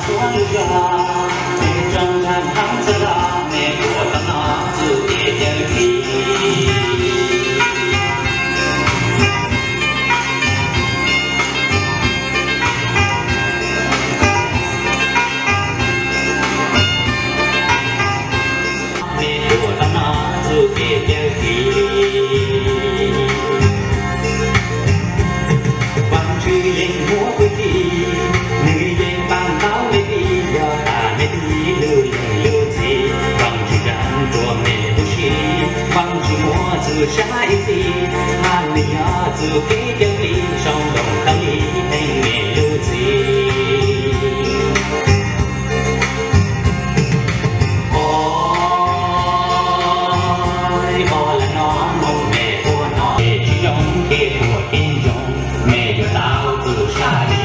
Mej tuaj tau no txuj kev cawm tiv. Vaajtswv yeej muab pub txim, nwg yeej paab tau mej txim, yog tas mej txim lug leej lug txim. Vaajtswv zam ruam mej huv si, Vaajtswv muab txuj sa ib txhis, hab nwg yog txuj kev cawm tiv, soo loo khaws le teeb mej lug txim. Ua, ua le no moog mej ua no, mej tsi zoo kev ua kev zoo, mej yuav tau txuj sa le.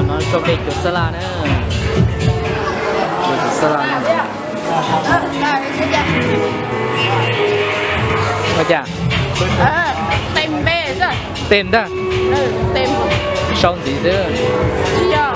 No tso kev cuav xab laj na. Cuav xab laj na. Ua cas? Tej ntag. Sau ntxiv xwb. Tsis yog.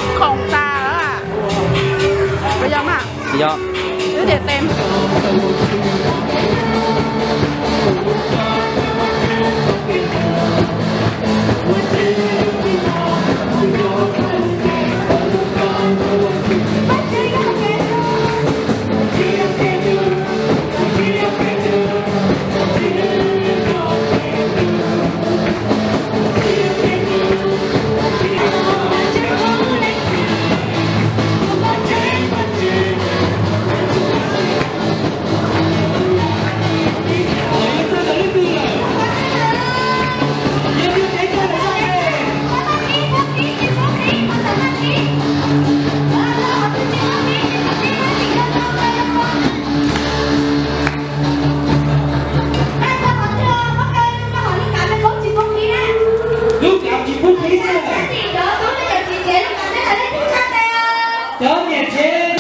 Cov niam tsev,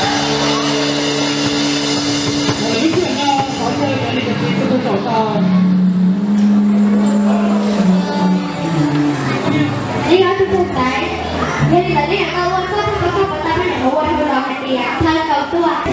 lub sij hawm no xov ntawd cov niam cov txiv tuaj tus tsaum tau. Nej ob tug tug xaiv, yog li ntawd nej yuav tau ua tuaj txog tau txog pov tau, nej yuav ua hu los hais tias thawj tau tuaj.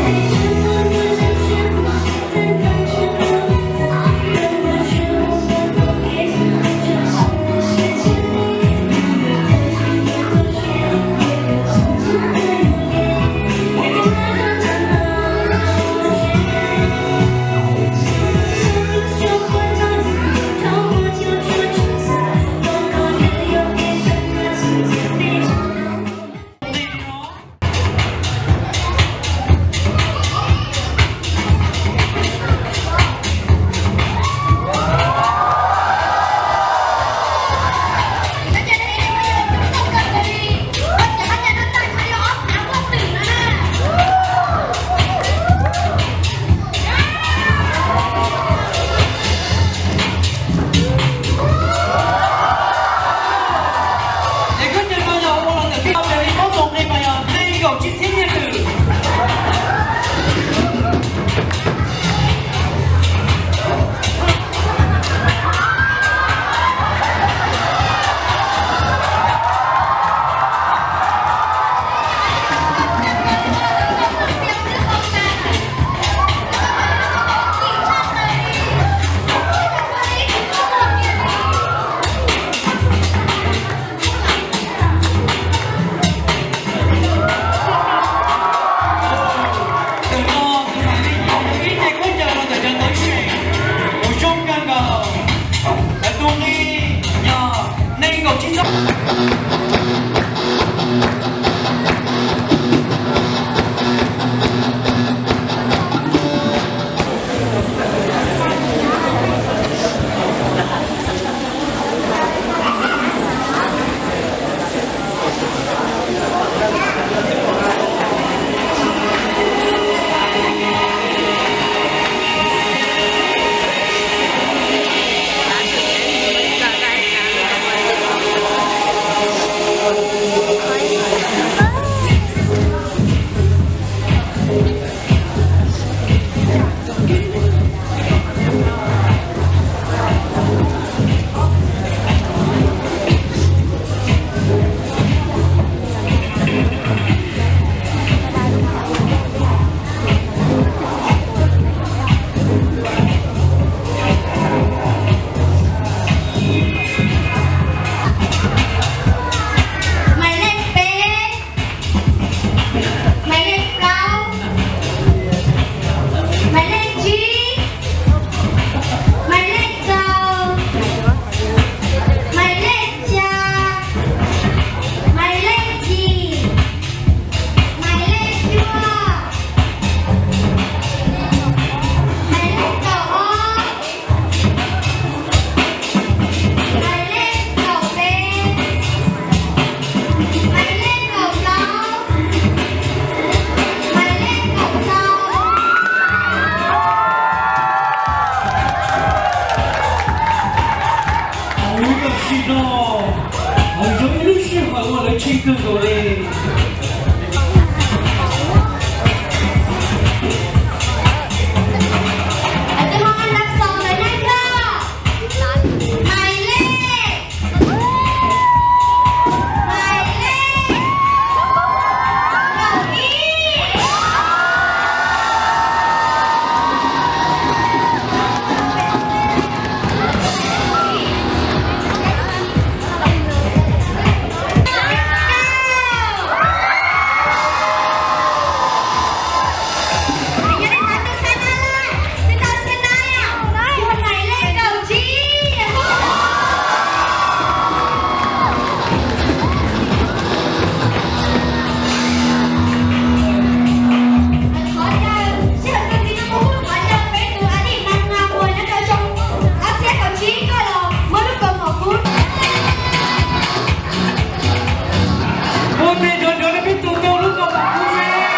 Ua tes nrov nrov rau peb tus tau lub kaus mom kub seb.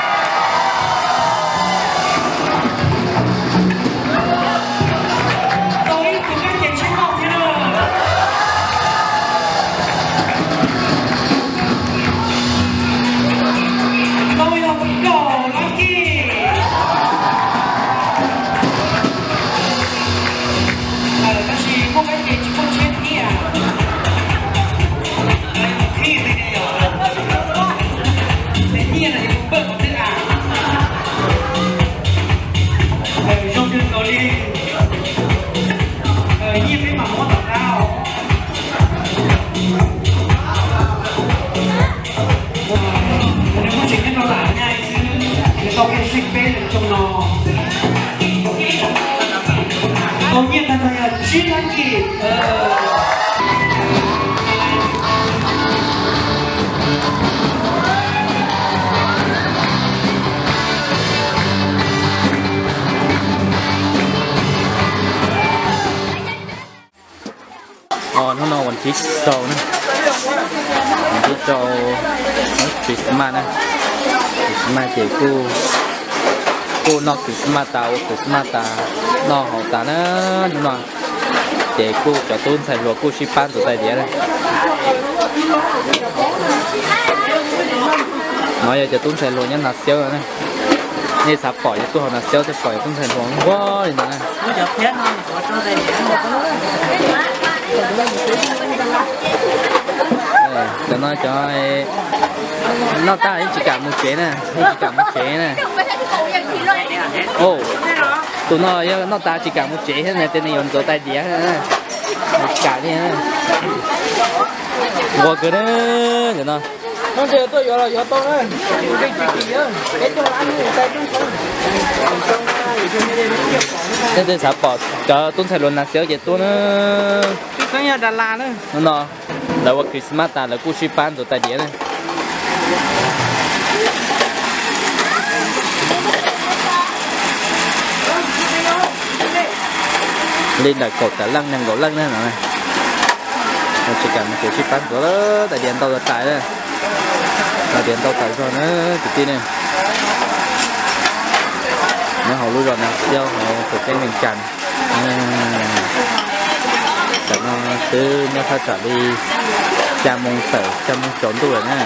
Tau ib tug kab ces tsheb loj thiab na. Tau yog kaum lab kij. Tab sis muaj kab ces tsis muaj tsheb thiab. Tes nyiaj no yus pawj qhov twg a? Zoo kawg nkaus li. Nyiaj peb mam muab tom qab os. Nws muaj tseem nyob rau lam nyaj xwb, nws tau kev seej peb lwm xyoo no. Tau nyiaj tag nrho yog tsib lab kij. Hnub no vas thib rau na, vas thib rau Christmas na, Christmas ces kuj, kuj noj Christmas tas, ua Christmas tas, noj haus tas na, hnub no ces kuj cov tub ntxhais hluas kuj sib pab ntxuav tais diav na. No yog cov tub ntxhais hluas nyob Nas Xiab na. Nej xav pom yus tuaj hauv Nas Xiab thiaj pom yus tub ntxhais hluas nquag li no na. Cov no cov noj tag yeej tsis kam mus tsev na, yeej tsis kam mus tsev na. Tus no yog noj tas tsis kam mus tsev thiab na, tias nws yuav ntxuav tais diav, tsis kam li. Nquag kawg na, cov no. Tej xav pom cov tub ntxhais hluas Nas Xiab ces tuaj na. Hnub no lawv ua Christmas tas lawv kuj sib pab ntxuav tais diav na. Li ntawm kaum tawm leej nees nkaum leej na no. Tsis kam mus tsev sib pab ntxuav tais diav ntau tas tas na. Tais diav ntau tas zog na kwv tij ne. Nyob hauv lub zos Nas Xiab hauv tuam teeb Vees Cas. Tam no twb nyob thaj tsam li xya moo tawm xya moo tsaus ntuj lawm na.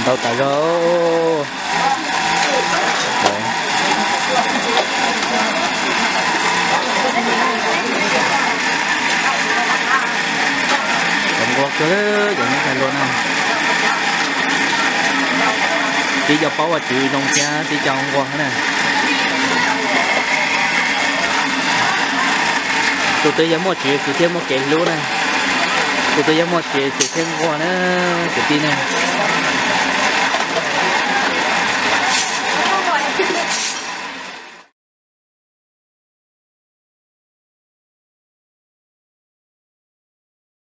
Ntau tas zog. Nquag kawg cov tub ntxhais hluas na. Tib co paub Vajtswv zoo thiab tib co nquag na. Tus twg yog muaj Tswv Yexus thiab muaj kev hlub na. Tus twg yog muaj Tswv Yexus thiab nquag na, kwv tij na.